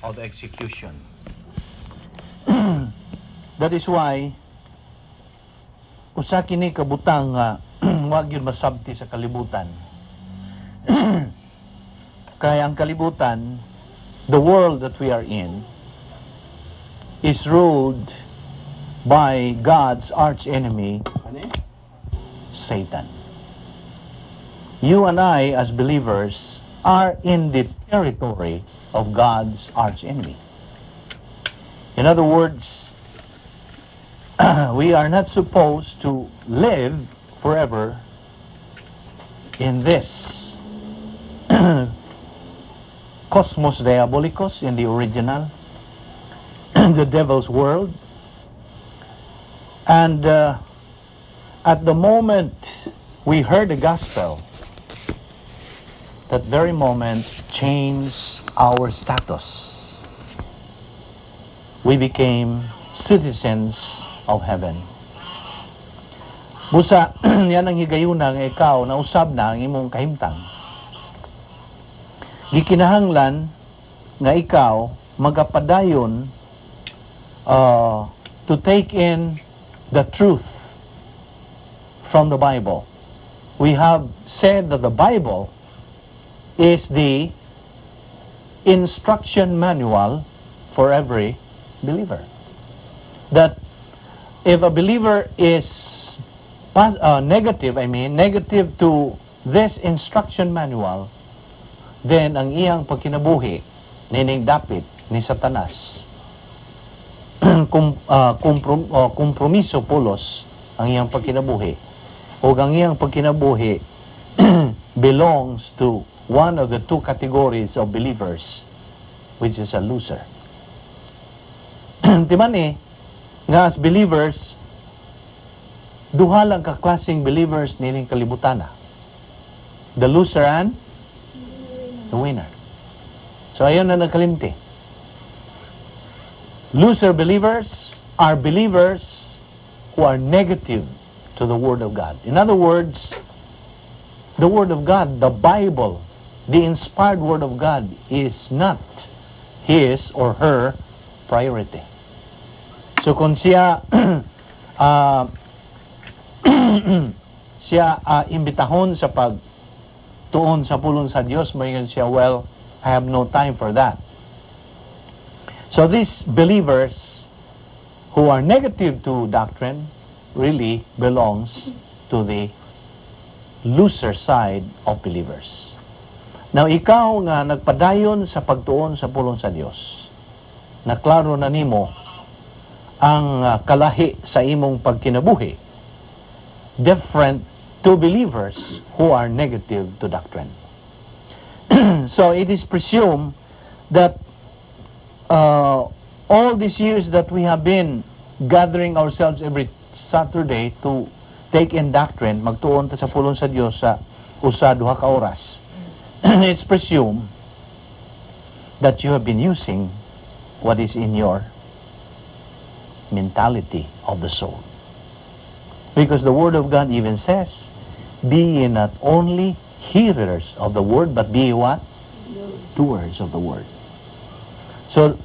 of execution. That is why usa kini ka butang nga wa gyud masabti sa kalibutan. Kaya ang kalibutan, the world that we are in, is ruled by God's arch enemy, Satan. You and I, as believers, are in the territory of God's arch enemy. In other words, we are not supposed to live forever in this cosmos diabolicus, in the original, the devil's world. And at the moment we heard the gospel, that very moment changed our status. We became citizens of heaven. Busa, yan ang higayuna nga ikaw nausab na ang imong kahimtang. Gikinahanglan nga ikaw magapadayon to take in the truth from the Bible. We have said that the Bible is the instruction manual for every believer. That if a believer is negative, I mean, negative to this instruction manual, then ang iyang pagkinabuhi nining dapit ni Satanas. Kompromiso pulos ang iyang pagkinabuhi. O ang iyang pagkinabuhi belongs to one of the two categories of believers, which is a loser. Di man eh, nga as believers, duha lang ka klaseng believers nining kalibutan. The loser and the winner. So ayaw na nagkalimti. Loser believers are believers who are negative to the Word of God. In other words, the Word of God, the Bible, the inspired Word of God is not his or her priority. So kung siya imbitahon sa pagtuon sa pulong sa Dios, moingon siya, "Well, I have no time for that." So these believers who are negative to doctrine really belongs to the loser side of believers. Now, ikaw nga nagpadayon sa pagtuon sa pulong sa Dios, na klaro na nimo ang kalahi sa imong pagkinabuhi, different to believers who are negative to doctrine. So it is presumed that all these years that we have been gathering ourselves every Saturday to take in doctrine, magtuon ta sa pulong sa Dios sa usa duha ka oras. It's presumed that you have been using what is in your mentality of the soul. Because the Word of God even says, "Be ye not only hearers of the Word, but be ye what? Doers of the Word." So,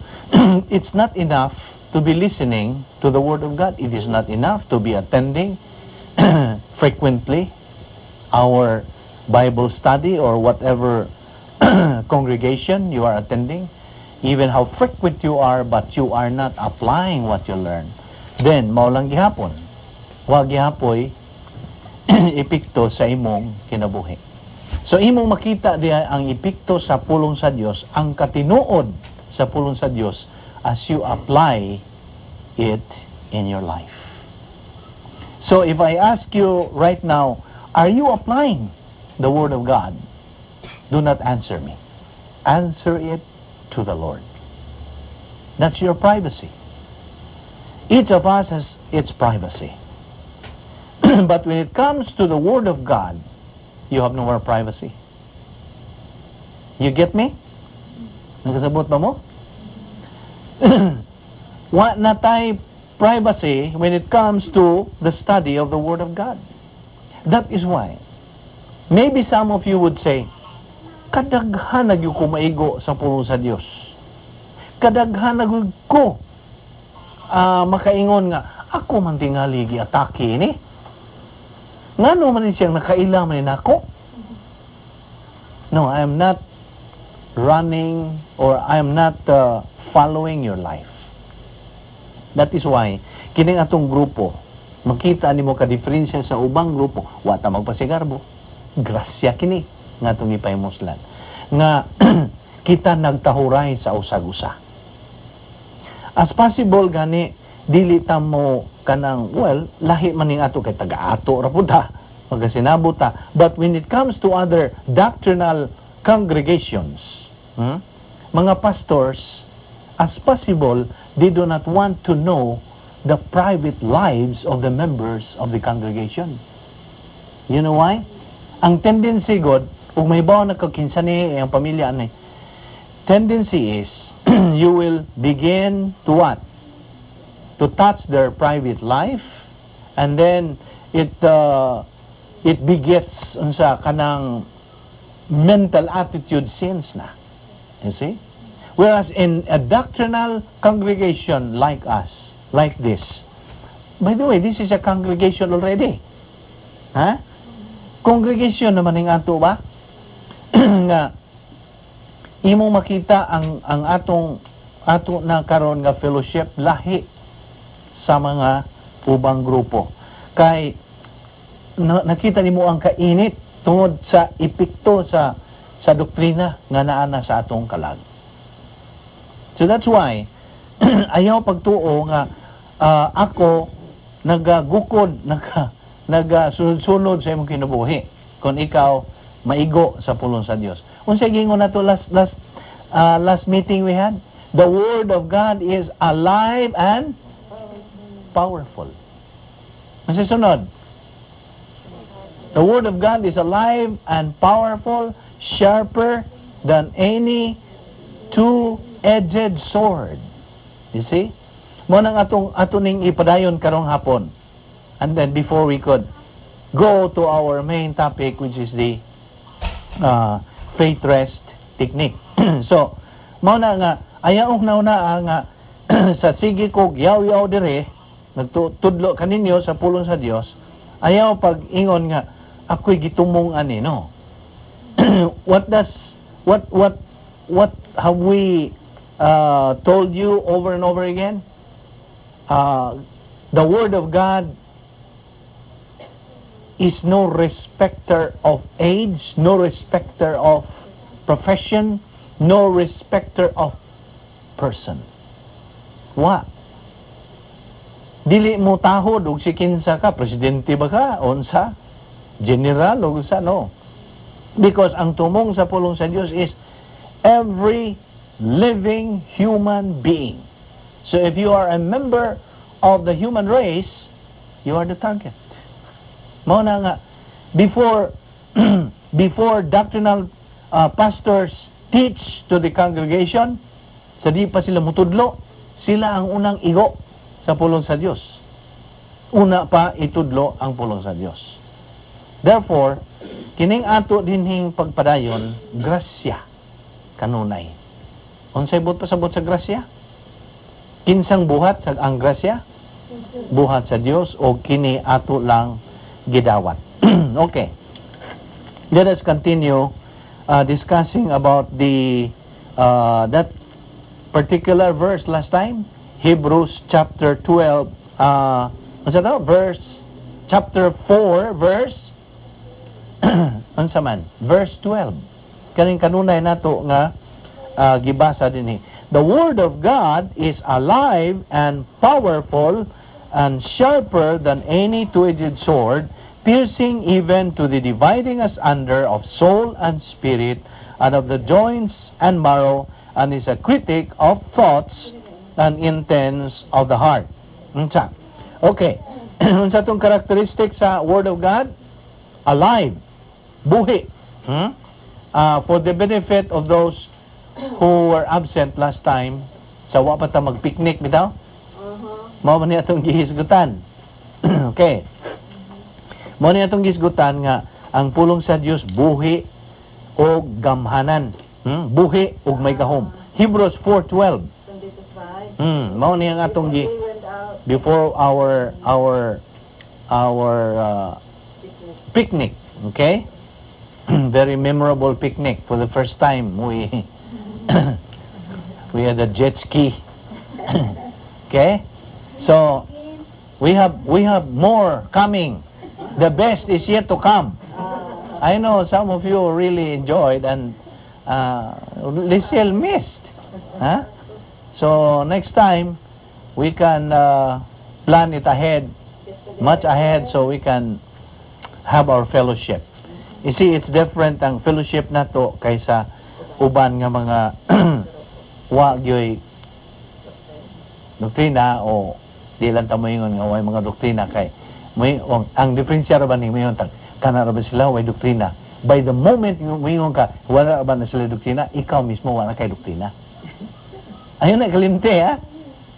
it's not enough to be listening to the Word of God. It is not enough to be attending frequently our Bible study or whatever congregation you are attending, even how frequent you are, but you are not applying what you learn, then mao lang gihapon. Wa gihapoy epekto sa imong kinabuhi. So imong makita diha ang epekto sa pulong sa Dios, ang katinuod sa pulong sa Dios as you apply it in your life. So if I ask you right now, are you applying the Word of God? Do not answer me. Answer it to the Lord. That's your privacy. Each of us has its privacy. But when it comes to the Word of God, you have no more privacy. You get me? Nakasabot ba mo? Wa na tay privacy when it comes to the study of the Word of God. That is why, maybe some of you would say, "Kadaghan na gyud ko maigo sa pulong sa Dios. Kadaghan na gud ko makaingon nga ako man tingali giatake ni. Ngano man ni siyang nakaila man ni nako? No, I am not running or I am not following your life. That is why kining atong grupo, makita nimo ka diferensya sa ubang grupo, wa ta magpasigarbo. Grasya kini nga atong ipahimuslan. Nga kita nagtahuray sa usag-usa. As possible gani, dili ta mo kanang, well, lahi man ning ato kay taga-ato ra pud ta, magkasinabot ta. But when it comes to other doctrinal congregations, mga pastors, as possible, they do not want to know the private lives of the members of the congregation. You know why? Ang tendency god, ug may na ka kinsa ni ang pamilya ani, tendency is you will begin to what? To touch their private life, and then it begets unsa kanang mental attitude sins na. You see? Whereas in a doctrinal congregation like us, like this, by the way, this is a congregation already. Ha? Congregation naman ning ato ba? Nga imong makita ang atong ato na karon nga fellowship lahi sa mga ubang grupo. Kay nakita nimo ang kainit tungod sa epekto sa doktrina nga naa na sa atong kalag. So that's why ayaw pagtuo nga ako nagagukod, nagasunod-sunod sa imong kinabuhi kung ikaw maigo sa pulong sa Dios. Unsay giingon nato last meeting we had? The word of God is alive and powerful. Unsay sunod? The word of God is alive and powerful, sharper than any two-edged sword. You see? Mao nang atong ato ning ipadayon karong hapon. And then before we could go to our main topic, which is the faith rest technique. So, mao na nga ayaw na nga sa sige ko yaw-yaw dire nagtudlo kaninyo sa pulong sa Dios, ayaw pag ingon nga ako'y gitumong ani, no. What have we told you over and over again? The word of God is no respecter of age, no respecter of profession, no respecter of person. Wa. Dili mo tahod og si kinsa ka, presidente ba ka, unsa, general o unsa, no. Because ang tumong sa pulong sa Dios is every living human being. So if you are a member of the human race, you are the target. Mao na nga before doctrinal pastors teach to the congregation, sa di pa sila mutudlo, sila ang unang igo sa pulong sa Dios. Una pa itudlo ang pulong sa Dios. Therefore, kining ato dinhing pagpadayon, grasya kanunay. Unsay buot pasabot sa grasya? Kinsang buhat sa ang grasya? Buhat sa Dios o kini ato lang gidawat. Okay. Let us continue discussing about the that particular verse last time, Hebrews chapter 12, unsa to? Verse chapter 4 verse unsa man? Verse 12. Kaning kanunay nato nga gibasa dinhi. The word of God is alive and powerful and sharper than any two-edged sword, piercing even to the dividing asunder of soul and spirit, and of the joints and marrow, and is a critic of thoughts and intents of the heart. Unsa? Okay. Unsa tong characteristic sa Word of God? Alive. Buhi. For the benefit of those who were absent last time, sa wa pa ta mag-picnic bitaw? Uh-huh. Mao man ni atong gihisgutan. Okay. Mao ni atong gihisgutan nga ang pulong sa Dios buhi o gamhanan. Buhi ug may gahom. Hebrews 4:12. Mao ni ang atong gi We went out. Before our picnic, okay? Very memorable picnic. For the first time we had a jet ski. Okay? So we have more coming. The best is yet to come. I know some of you really enjoyed and Lisel missed. Huh? So next time we can plan it ahead, much ahead, so we can have our fellowship. You see, it's different ang fellowship nato kaysa uban nga mga wa gyoy doktrina o di lang ta moingon nga way mga doktrina kay may ang diferensya ra ba ni moingon tag kana ra ba sila way doktrina. By the moment yung moingon ka wala ra ba na sila doktrina, ikaw mismo wala kay doktrina. Ayun na kalimte, ha.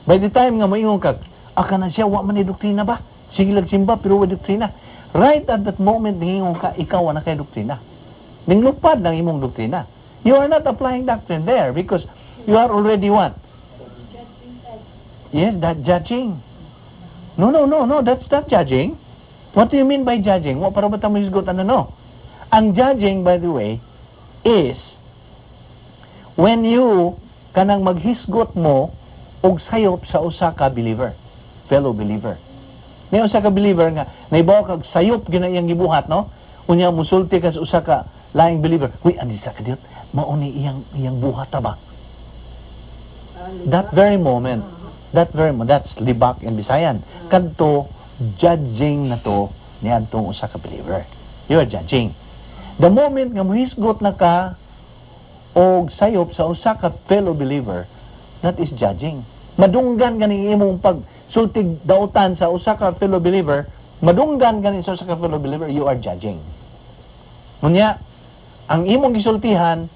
By the time nga moingon ka aka na siya wa man ni doktrina ba, sige lang simba pero wa doktrina, right at that moment ningon ka, ikaw wala kay doktrina, ninglupad ng imong doktrina. You are not applying doctrine there because you are already what? Yes, that judging. No, that's not judging. What do you mean by judging? Wa para ba ta mohisgot ano, no? Ang judging, by the way, is when you kanang maghisgot mo og sayop sa usa ka believer, fellow believer. May usa ka believer nga naibaw kag sayop gina iyang gibuhat, no? Unya musulti ka sa usa ka laing believer. "Uy, ani sa kadiyot, mao ni iyang buhat ta ba?" That very moment, that's libak in Bisayan. Kadto, judging na to ni adtong usa ka believer. You are judging. The moment nga muhisgot na ka og sayop sa usa ka fellow believer, that is judging. Madunggan ganing imong pagsultig dautan sa usa ka fellow believer, madunggan ganing sa usa ka fellow believer, you are judging. Unya, ang imong gisultihan,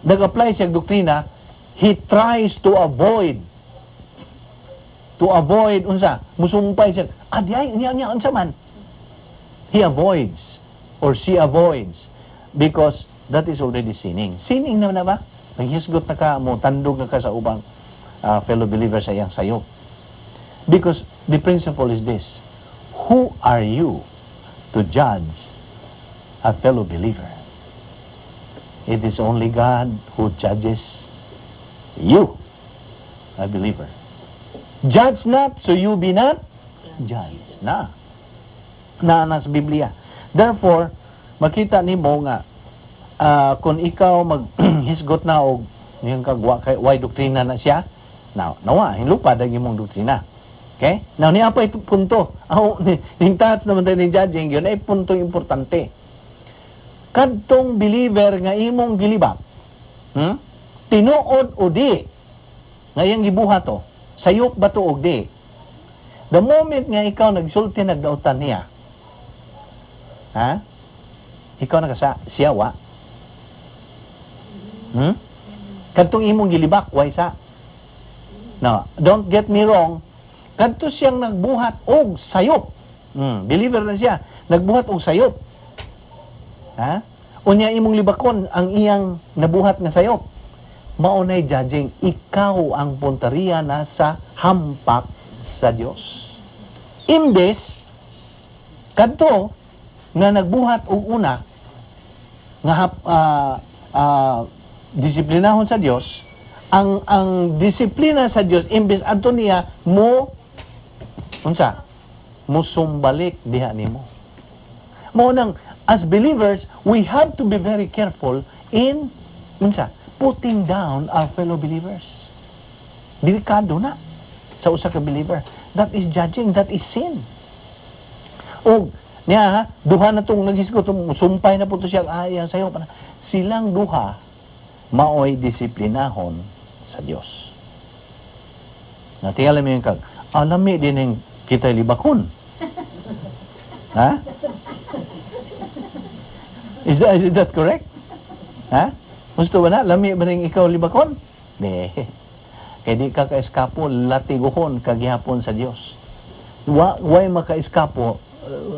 nag-apply siya doktrina, he tries to avoid unsa, musumpay siya, ah, di ay unya unya unsa man. He avoids or she avoids because that is already sinning. Sinning na na ba? Naghisgot na ka mo, tandog na ka sa ubang fellow believer sa iyang sayop. Because the principle is this: who are you to judge a fellow believer? It is only God who judges you, a believer. "Judge not, so you be not judged." Na. Na na sa Biblia. Therefore, makita nimo nga kung ikaw maghisgot na og yung kagwa kay way doktrina na siya, now, nawa, hinlupad ang imong doktrina. Okay? Now, niya pa ito punto. Aw, ning touch naman tayo ni judging, yun ay punto importante. Kadtong believer nga imong gilibak, Tinuod o di, nga iyang gibuhat to, sayop ba to og di? The moment nga ikaw nagsulti nagdautan niya, ha? Ikaw nakasa, siya wa. Kadtong imong gilibak, way sa. Now, don't get me wrong, kadto siyang nagbuhat og sayop. Believer na siya, nagbuhat og sayop. Ha? Unya imong libakon ang iyang nabuhat nga sayop. Mao nay judging, ikaw ang punteriya na sa hampak sa Dios. Imbes kadto nga nagbuhat og una nga disiplinahon sa Dios, ang disiplina sa Dios imbes adto niya mo unsa, musumbalik diha nimo. Mao nang as believers we have to be very careful in unsa, putting down our fellow believers. Delikado na sa usa ka believer. That is judging, that is sin. Og niya ha, duha na tong naghisgot, sumpay na po to siya, ay sayo pa na. Silang duha maoy disiplinahon sa Dios. Natingala mo yung kag, alami din yung kita libakon. Ha? Is that correct? Ha? Gusto ba na? Lami ba ning ikaw libakon? Di. Kay di ka ka-eskapo, latiguhon kagihapon sa Dios. Why maka-eskapo?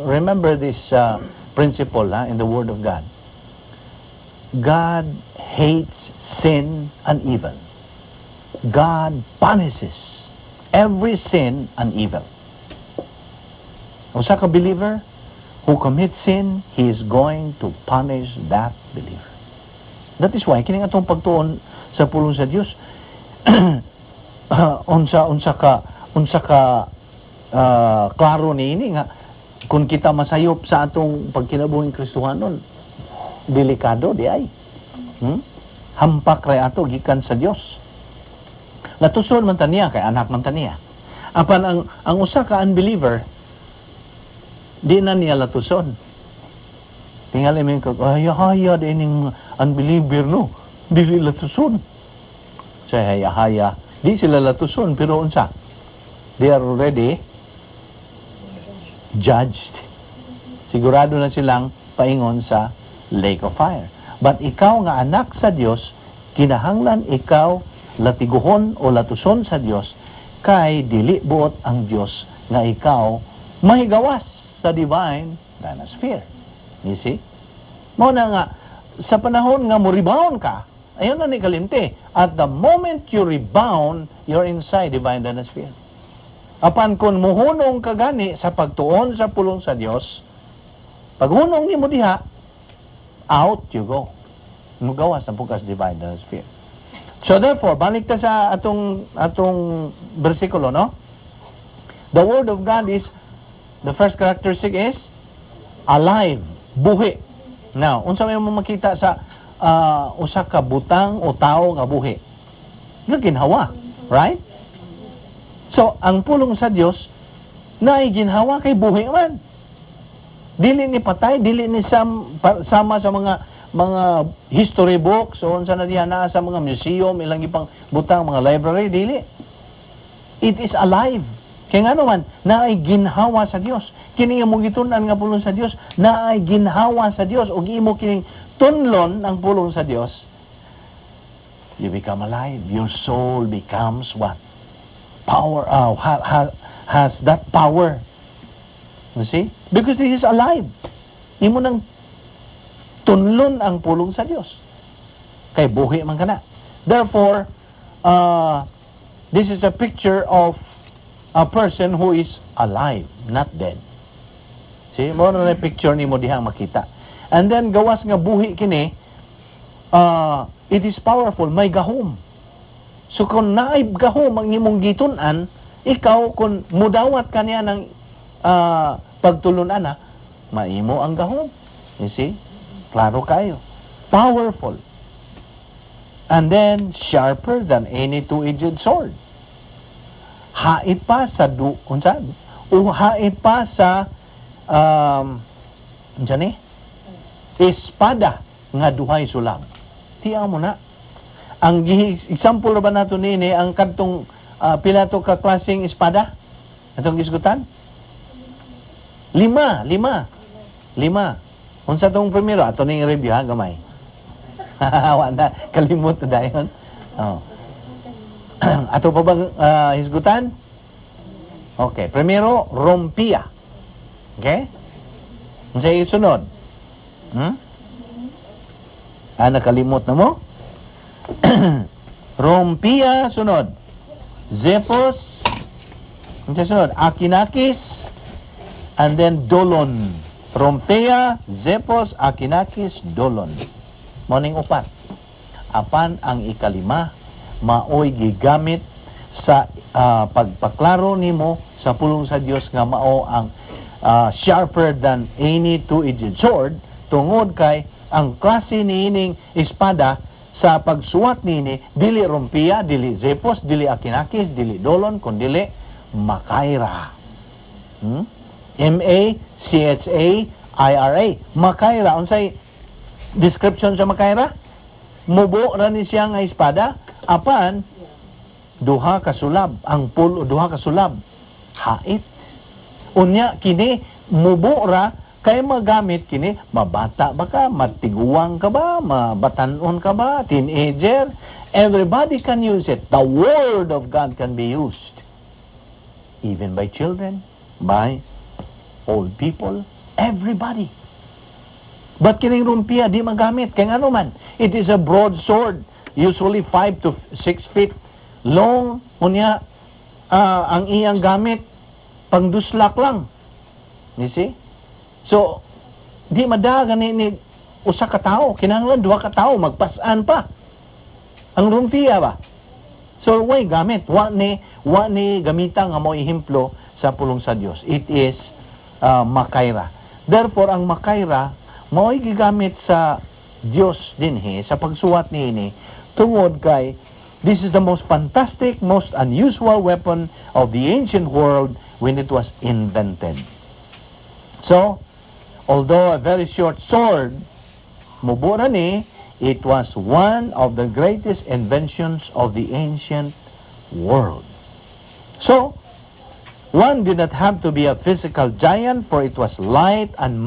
Remember this principle, ha, in the Word of God. God hates sin and evil. God punishes every sin and evil. Usa ka believer who commits sin, He is going to punish that believer. That is why kining atong pagtuon sa pulong sa Dios, unsa ka klaro niini nga kung kita masayop sa atong pagkinabuhing Kristohanon, delikado diay. Hampak ray ato gikan sa Dios. Latuson man ta niya kay anak man ta niya. Apan ang usa ka unbeliever, di na niya latuson. Tingali mo kag ay haya dining unbeliever, no, dili latuson. Sa haya haya, di sila latuson, pero unsa? They are already judged. Sigurado na silang paingon sa lake of fire. But ikaw nga anak sa Dios, kinahanglan ikaw latiguhon o latuson sa Dios kay dili buot ang Dios nga ikaw mahigawas sa divine dynasphere. You see? Mao na nga sa panahon nga mo rebound ka, ayun na ni kalimti. At the moment you rebound, you're inside divine dynasphere. Apan kung muhunong ka gani sa pagtuon sa pulong sa Dios, paghunong nimo diha, out you go. Mugawas na pud ka sa divine dynasphere. So therefore, balik ta sa atong bersikulo, no? The word of God is, the first characteristic is alive, buhi. Now, unsa may mo makita sa usa ka butang o tao nga buhi? Nga ginhawa, right? So, ang pulong sa Dios naay ginhawa kay buhi man. Dili ni patay, dili ni sama sa mga history books o unsa na diha naa sa mga museum, ilang ipang butang mga library, dili. It is alive. Kaya nga naman, naay ginhawa sa Dios. Kini imong gitun-an nga pulong sa Dios, naay ginhawa sa Dios ug imo kining tunlon ang pulong sa Dios, you become alive. Your soul becomes what? Power, has that power. You see? Because it is alive. Imo nang tunlon ang pulong sa Dios. Kay buhi man kana. Therefore, this is a picture of a person who is alive, not dead. See, mao na picture nimo diha makita. And then gawas nga buhi kini, it is powerful, may gahom. So kung naay gahom ang imong gitun-an, ikaw kung mudawat ka niya ng pagtulunan na, maimo ang gahom. You see? Klaro kayo. Powerful. And then, sharper than any two-edged sword. Hait pa sa du unsa? O hait pa sa unsa ni? Espada nga duhay sulab. Tiyaw mo na. Ang example ra ba nato niini ang kadtong pila to ka klaseng espada? Atong gisgutan? Lima, lima. Lima. Unsa tong primero? Ato ning review ha, gamay. Wa na kalimot na dayon. Oh. Ato pa bang hisgutan? Okay, primero rhomphaia. Okay? Unsa isunod? Ah, nakalimot na mo? Rhomphaia, sunod. Xiphos. Unsa sunod? Akinakis. And then Dolon. Rhomphaia, Xiphos, Akinakis, Dolon. Mao ning upat. Apan ang ikalima, maoy gigamit sa pagpaklaro nimo sa pulong sa Dios nga mao ang sharper than any two-edged sword, tungod kay ang klase niining espada sa pagsuwat niini, dili rhomphaia, dili Xiphos, dili Akinakis, dili Dolon, kun dili Machaira. M A C H A I R A. Machaira. Unsay description sa Machaira? Mubo ra ni siya nga espada, apan duha ka sulab, ang pulo duha ka sulab. Hait. Unya kini mubo ra kay magamit kini, mabata ba ka, matiguang ka ba, mabatanon ka ba, teenager, everybody can use it. The word of God can be used even by children, by old people, everybody. But kining rhomphaia di magamit kay ngano man, it is a broadsword, usually 5 to 6 feet. Long, unya, ang iyang gamit, pangduslak lang. You see? So, di madagan ni usa ka tawo, kinahanglan duha ka tawo, magpasan pa. Ang rumpiya ba? So, way gamit. Wa ni gamita nga mo ehemplo sa pulong sa Dios. It is makaira. Therefore, ang makaira, mao'y gigamit sa Dios dinhi sa pagsuwat niini tungod kay this is the most fantastic, most unusual weapon of the ancient world when it was invented. So, although a very short sword, mubo ni, it was one of the greatest inventions of the ancient world. So, one did not have to be a physical giant, for it was light and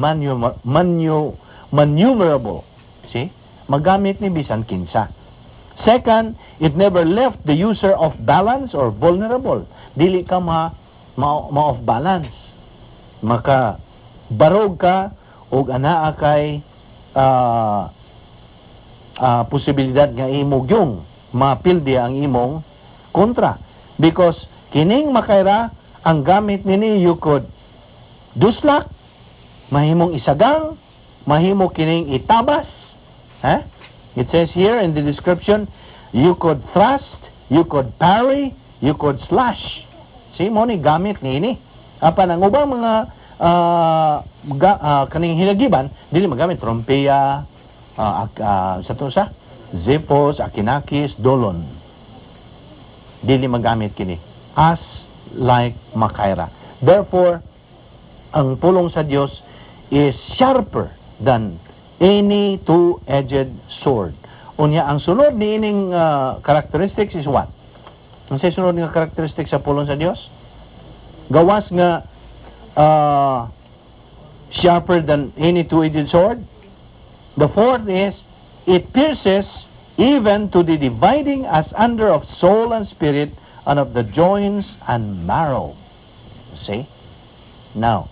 maneuverable. See? Magamit ni bisan kinsa. Second, it never left the user off balance or vulnerable. Dili ka ma off balance. Maka barog ka og anaa kay posibilidad nga imo gyung mapildi ang imong kontra. Because kining makaira, ang gamit nini, you could duslak, mahimong isagang, mahimo kining itabas. Ha? It says here in the description, you could thrust, you could parry, you could slash. See, mo ni gamit niini. Apan ang ubang mga kaning hinagiban, dili magamit rompeya, sa to sa xiphos, akinakis, dolon. Dili magamit kini. As like makaira. Therefore, ang pulong sa Dios is sharper than any two-edged sword. Unya, ang sunod ni ining characteristics is what? Ang say sunod nga characteristics sa pulong sa Dios? Gawas nga sharper than any two-edged sword. The fourth is, it pierces even to the dividing asunder of soul and spirit and of the joints and marrow. See? Now,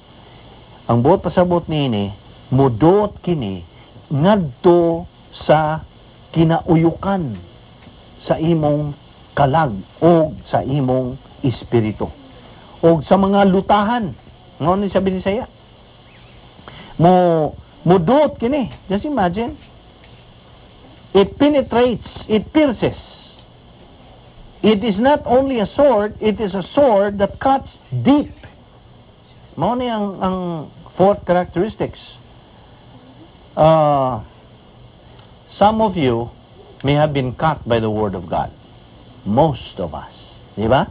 ang buot pasabot niini, mudot kini ngadto sa kinauyukan sa imong kalag o sa imong espiritu o sa mga lutahan. Ngano ni sabi ni saya, mo mudot kini. Just imagine, it penetrates, it pierces. It is not only a sword, it is a sword that cuts deep. Mao ni ang fourth characteristics. Some of you may have been cut by the word of God. Most of us. Di ba?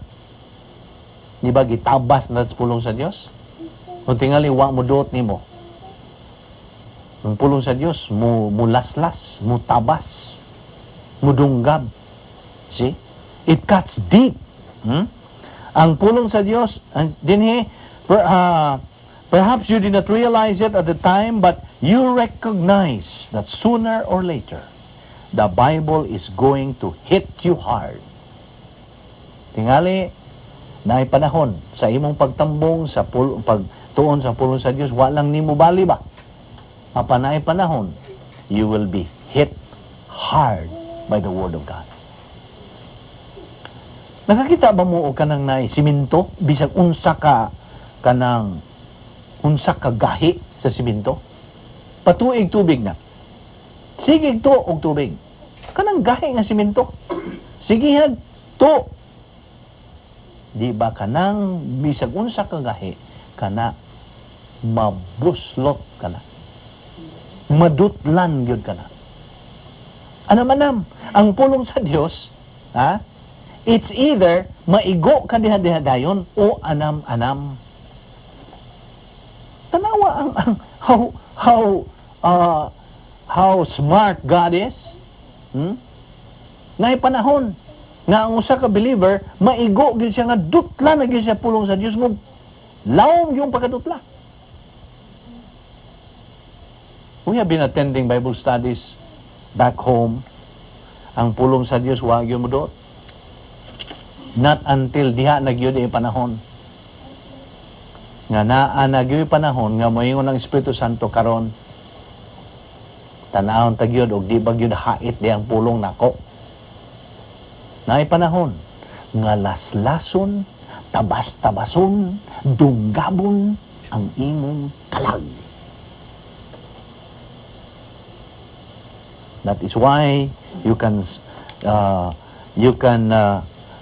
Di ba gitabas na sa pulong sa Dios? Kung tingali wa mo duot nimo. Ang pulong sa Dios mo mulaslas, mo tabas, mudunggab. See? It cuts deep. Ang pulong sa Dios, dinhi, perhaps you did not realize it at the time, but you recognize that sooner or later, the Bible is going to hit you hard. Tingali, naay panahon sa imong pagtambong sa pagtuon sa pulong sa Dios, walang nimo bali ba? Apan naay panahon, you will be hit hard by the Word of God. Nakakita ba mo og kanang naay simento bisag unsa ka kanang unsa ka gahi sa simento? Patuig tubig na. Sige to og tubig. Kanang gahi nga simento. Sigihan to. Di ba kanang bisag unsa ka gahi kana mabuslot kana? Madutlan gyud kana. Anam-anam, ang pulong sa Dios, ha? It's either maigo ka diha diha dayon o anam-anam. Tanawa ang how smart God is. Naay panahon nga ang usa ka believer maigo gyud siya nga dutla na gyud siya pulong sa Dios nga lawom yung pagkadutla. We have been attending Bible studies back home. Ang pulong sa Dios wa gyud modot. Not until diha na gyud ay panahon. Nga naa na gyud panahon nga moingon ang Espiritu Santo karon. Tan-awon ta gyud og di ba gyud hait di ang pulong nako. Naay panahon. Nga laslason, tabas-tabason, dunggabon ang imong kalag. That is why you can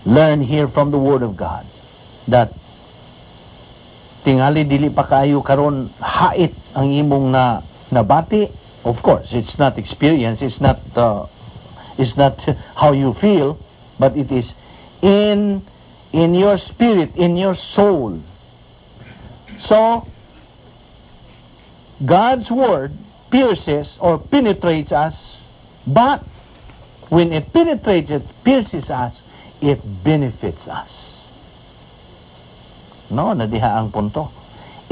learn here from the Word of God that tingali dili pa kaayo karon hait ang imong na nabati. Of course, it's not experience, it's not how you feel, but it is in your spirit, in your soul. So God's Word pierces or penetrates us, but when it penetrates, it pierces us, it benefits us. No, na diha ang punto.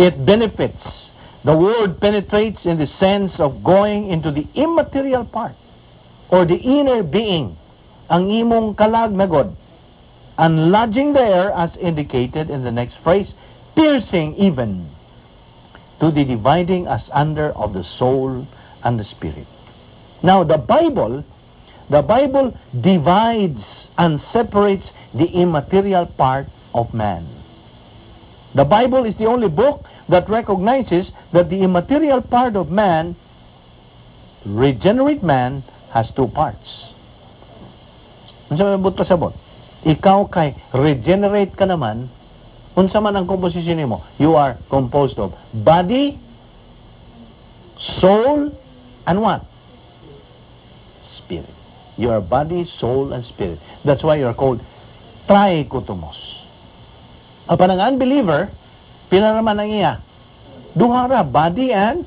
It benefits. The Word penetrates in the sense of going into the immaterial part or the inner being, ang imong kalag na god, and lodging there as indicated in the next phrase, piercing even to the dividing asunder of the soul and the spirit. Now, the Bible divides and separates the immaterial part of man. The Bible is the only book that recognizes that the immaterial part of man, regenerate man, has two parts. Unsa man buot pasabot? Ikaw kay regenerate ka naman, unsa man ang composition nimo? You are composed of body, soul, and what? Spirit. You are body, soul, and spirit. That's why you are called trichotomos. Apan ang unbeliever, pila raman ang iya? Duha ra, body and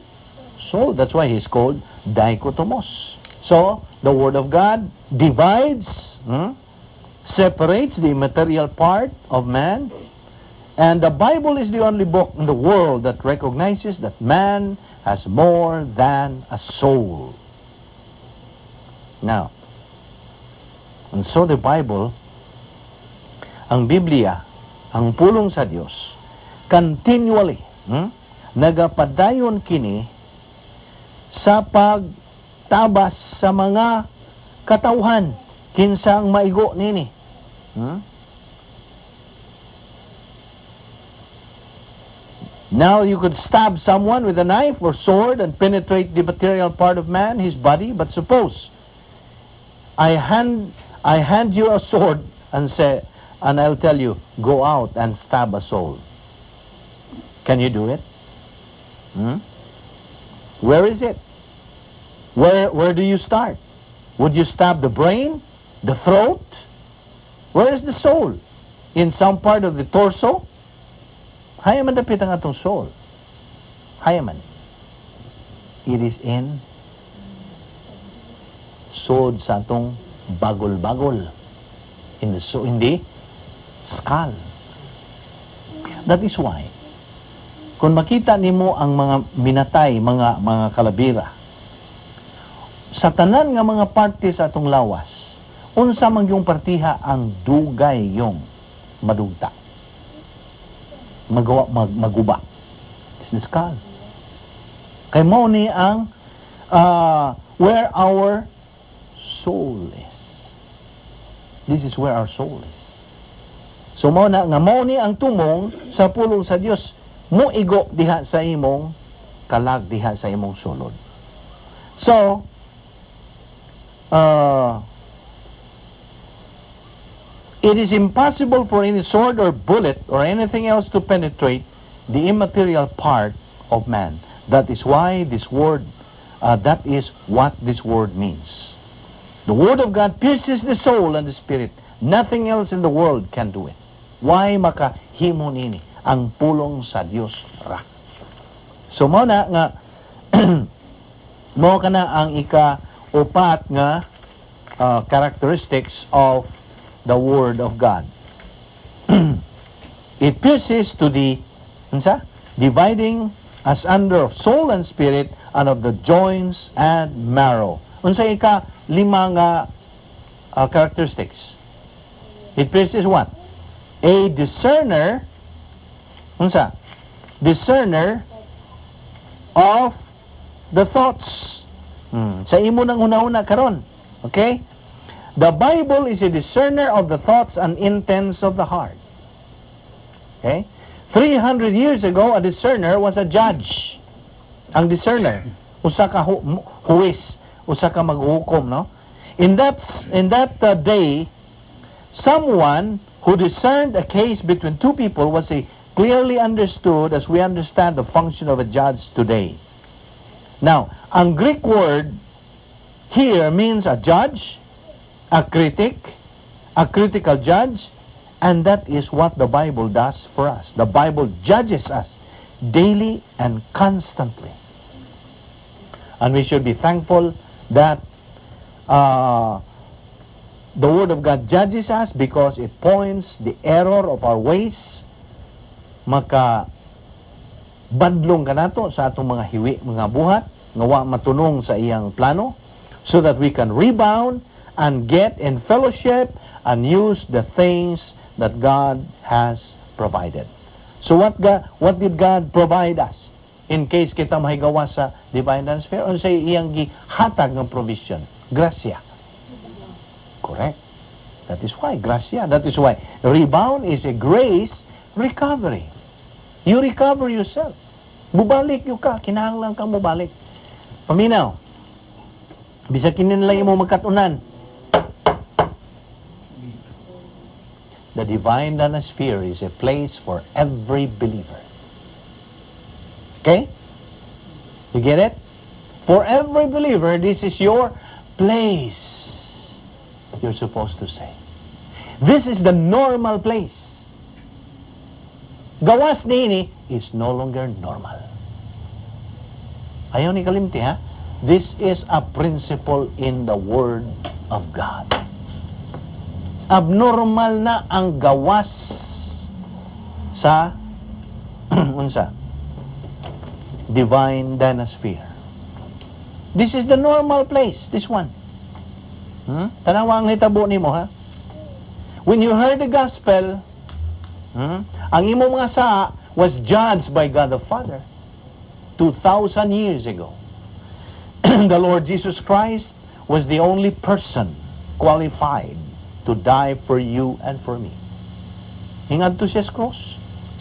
soul. That's why he's called dichotomos. So, the Word of God divides, separates the immaterial part of man. And the Bible is the only book in the world that recognizes that man has more than a soul. Now, and so the Bible, ang Biblia, ang pulong sa Dios, continually, nagapadayon kini sa pagtabas sa mga katawhan kinsa ang maigo nini. Now you could stab someone with a knife or sword and penetrate the material part of man, his body, but suppose I hand you a sword and say, and I'll tell you, "Go out and stab a soul." Can you do it? Hmm? Where is it? Where do you start? Would you stab the brain? The throat? Where is the soul? In some part of the torso? Hain man dapit ang atong soul? Hain man? It is in sod sa atong bagol-bagol. In the skull. That is why kung makita nimo ang mga minatay, mga kalabira, sa tanan nga mga parte sa atong lawas, unsa man yung partiha ang dugay yung madugta? Magawa, maguba. It's the skull. Kay mao ni ang where our soul is. This is where our soul is. So mao na nga mao ni ang tumong sa pulong sa Dios, muigo diha sa imong kalag, diha sa imong sulod. So, it is impossible for any sword or bullet or anything else to penetrate the immaterial part of man. That is what this word means. The Word of God pierces the soul and the spirit. Nothing else in the world can do it. Way makahimo nini? Ang pulong sa Dios ra. So mao na nga mao kana ang ika upat nga characteristics of the Word of God. It pierces to the, unsa? Dividing asunder of soul and spirit and of the joints and marrow. Unsa ika lima nga characteristics? It pierces what? A discerner, unsa? Discerner of the thoughts. Sa imo nang hunahuna karon. Okay? The Bible is a discerner of the thoughts and intents of the heart. Okay? 300 years ago, a discerner was a judge. Ang discerner, usa ka huwes, usa ka maghukom, no? In that day, someone who discerned a case between two people was a clearly understood as we understand the function of a judge today. Now, ang Greek word here means a judge, a critic, a critical judge, and that is what the Bible does for us. The Bible judges us daily and constantly. And we should be thankful that the Word of God judges us because it points the error of our ways. Maka badlong kanato sa atong mga hiwi, mga buhat, nga wa matunong sa iyang plano, so that we can rebound and get in fellowship and use the things that God has provided. So what did God provide us? In case kita mahigawas sa divine sphere, unsay iyang gihatag ng provision? Gracia. Correct. That is why, gracia. That is why rebound is a grace recovery. You recover yourself. Mubalik gyud ka. Kinahanglan kang mubalik. Paminaw. Bisag kini na lang imo magkat-unan. The divine sphere is a place for every believer. Okay? You get it? For every believer, this is your place. You're supposed to say. This is the normal place. Gawas niini is no longer normal. Ayaw ni kalimti, ha? This is a principle in the Word of God. Abnormal na ang gawas sa unsa? Divine Danasphere. This is the normal place, this one. Tanawa ang hitabo nimo, ha? When you heard the gospel, ang imo mga saa was judged by God the Father 2,000 years ago. The Lord Jesus Christ was the only person qualified to die for you and for me. Hingadto siya sa cross.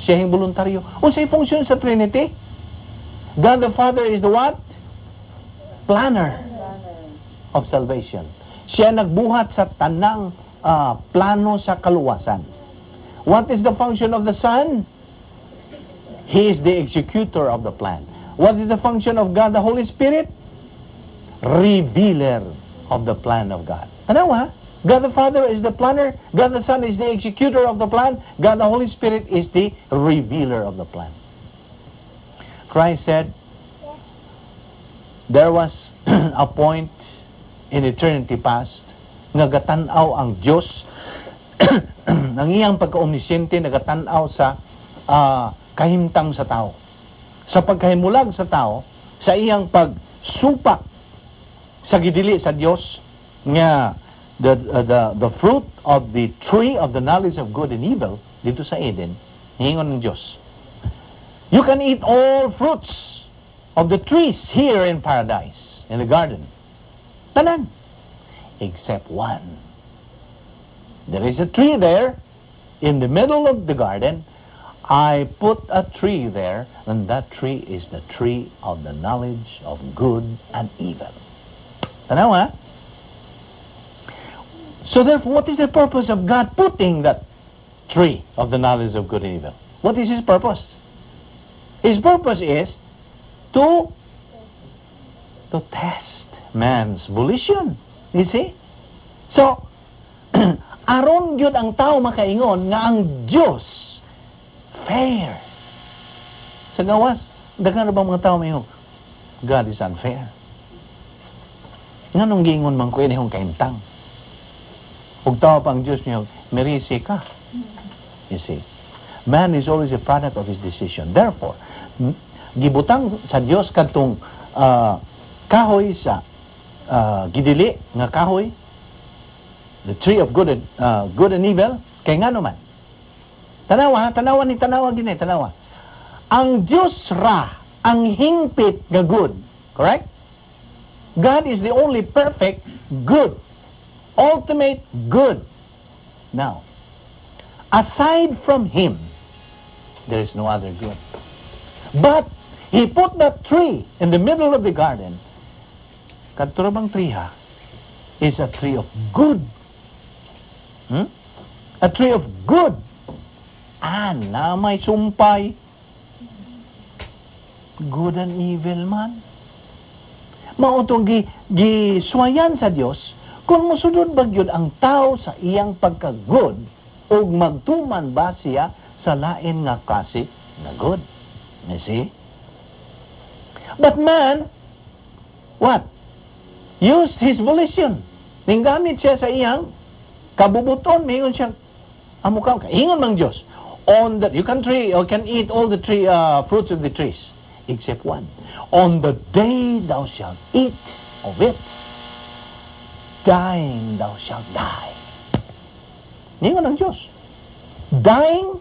Siya yung voluntaryo. Unsay function sa Trinity? God the Father is the what? Planner of salvation. Siya nagbuhat sa tanang plano sa kaluwasan. What is the function of the Son? He is the executor of the plan. What is the function of God the Holy Spirit? Revealer of the plan of God. Tanawa, God the Father is the planner, God the Son is the executor of the plan, God the Holy Spirit is the revealer of the plan. Christ said, there was a point in eternity past nga gatan-aw ang Dios, ang iyang pagka-omnisciente, nagatan-aw sa kahimtang sa tao. Sa pagkahimulag sa tao, sa iyang pagsupak sa gidili sa Dios nga the fruit of the tree of the knowledge of good and evil didto sa Eden, niingon ng Dios, "You can eat all fruits of the trees here in paradise, in the garden. Tanan. Except one. There is a tree there in the middle of the garden. I put a tree there, and that tree is the tree of the knowledge of good and evil." Tanaw, ha? So therefore, what is the purpose of God putting that tree of the knowledge of good and evil? What is His purpose? His purpose is to test man's volition. You see? So, aron gyud ang tao makaingon nga ang Dios fair. Sa gawas, daghan na bang mga tao maingon, "God is unfair. Nganong giingon man ko inihong kahimtang?" Ug tao pa ang Dios niyo, merisi ka. You see? Man is always a product of his decision. Therefore, gibutang sa Dios kadtong kahoy sa gidili nga kahoy, the tree of good and evil, kay ngano man? Tanawa, tanawa ni tanawa gini, tanawa. Ang Dios ra ang hingpit nga good. Correct? God is the only perfect good. Ultimate good. Now, aside from Him, there is no other good. But He put that tree in the middle of the garden. Kadto bang tree ha, is a tree of good. A tree of good. And na may sumpay. Good and evil man. Mao tong gisuwayan sa Dios kung mosunod ba gyud ang tao sa iyang pagka-good ug magtuman ba siya sa lain nga klase nga good. You see? But man, what? Used his volition. Ninggamit siya sa iyang kabubuton. Mingon siya, amo ka, ingon mang Diyos, on the, you can tree, you can eat all the tree, fruits of the trees, except one. On the day thou shalt eat of it, dying thou shalt die. Ningon ang Diyos. Dying,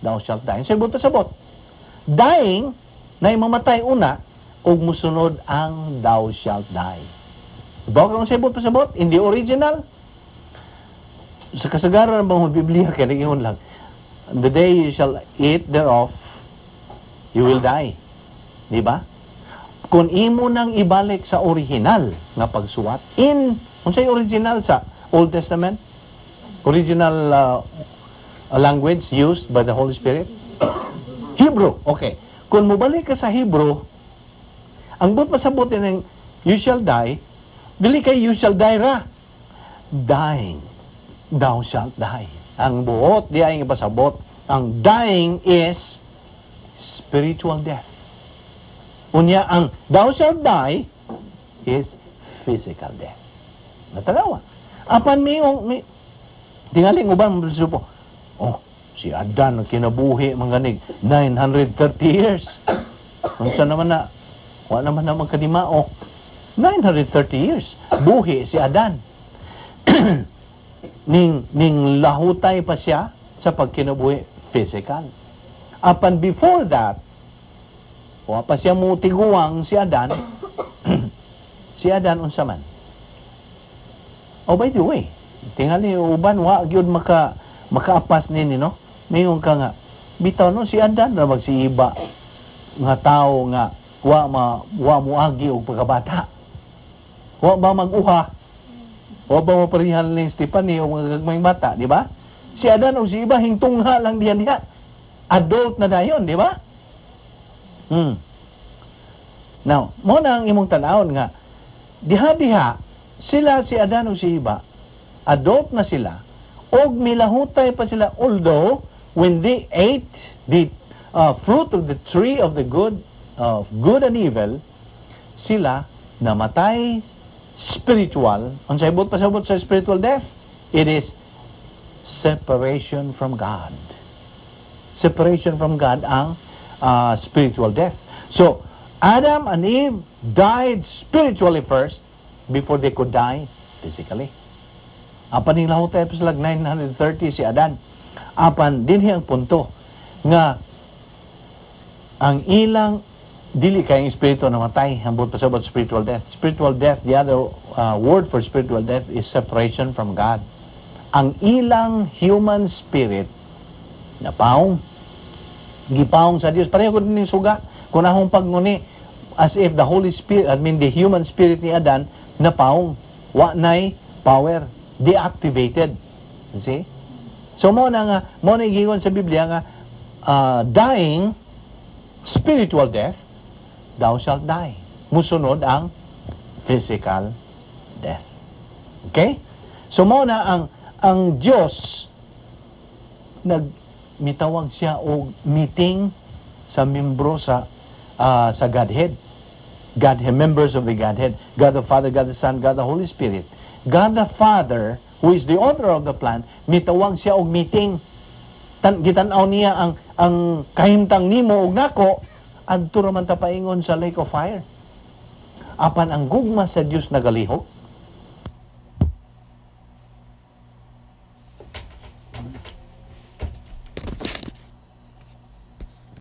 thou shalt die. Sa buot pasabot. Dying, na mamatay una, ug musunod ang thou shalt die. Ba kang sa buot pasabot? In the original, sa kasagaran ng mga Biblia, kaya nag-ingon lang, "The day you shall eat thereof, you will die." Di ba? Kung imo nang ibalik sa original nga pagsuwat, in, unsay original sa Old Testament? Original language used by the Holy Spirit? Hebrew. Okay. Kung mobalik ka sa Hebrew, ang buot pasabot ng "you shall die," dili kay "you shall die" ra. Dying, thou shalt die. Ang buot, di ay nga pasabot. Ang dying is spiritual death. Unya, ang "thou shalt die" is physical death. Natanawa. Apan may, tingaling uban mo po. Oh, si Adan kinabuhi mga 930 years. Unsa naman na, wa naman na magkadimao. 930 years. Buhi si Adan. Ning lahutay pa siya sa pagkinabuhi physical. Apan before that, wa pa siya mo tiguang si Adan. Si Adan unsa man? Oh, by the way, tingali uban wa gyud makaapas nini, no? Mayon ka nga bitaw no, si Adan ra magsiiba nga tao nga wa moagi og pagkabata. Wa ba mag-uha? Wa ba maparihan ning Stephanie o mga gagmayng bata, di ba? Si Adan og si Eva hingtungha lang diyan diha. Adult na dayon, di ba? Now, mo na ang imong tan-awon nga diha-diha sila, si Adan ug si Eva, adult na sila og milahutay pa sila, although when they ate the fruit of the tree of good and evil, sila namatay spiritual. Ang buot pasabot sa spiritual death, it is separation from God. Separation from God ang spiritual death. So Adam and Eve died spiritually first before they could die physically. Apan ning lahutay pa sila 930 si Adan. Apan dinhi ang punto nga ang ilang dili kay ang espiritu namatay, ang buot pasabot spiritual death. Spiritual death, the other word for spiritual death is separation from God. Ang ilang human spirit napaong, gipaong sa Dios, pareho ko din suga kung akong pagnguni, as if the Holy Spirit, I mean the human spirit ni Adan napaong, wa nay power, deactivated. See? So mo na giingon sa Biblia nga dying, spiritual death, thou shalt die. Musunod ang physical death. Okay? So mo na ang Dios nag mitawag siya og meeting sa membro sa Godhead. Godhead, members of the Godhead. God the Father, God the Son, God the Holy Spirit. God the Father, who is the author of the plan, mitawag siya og meeting. Gitan-aw niya ang kahimtang nimo ug nako, adto ra man ta paingon sa lake of fire. Apan ang gugma sa Dios nagalihok.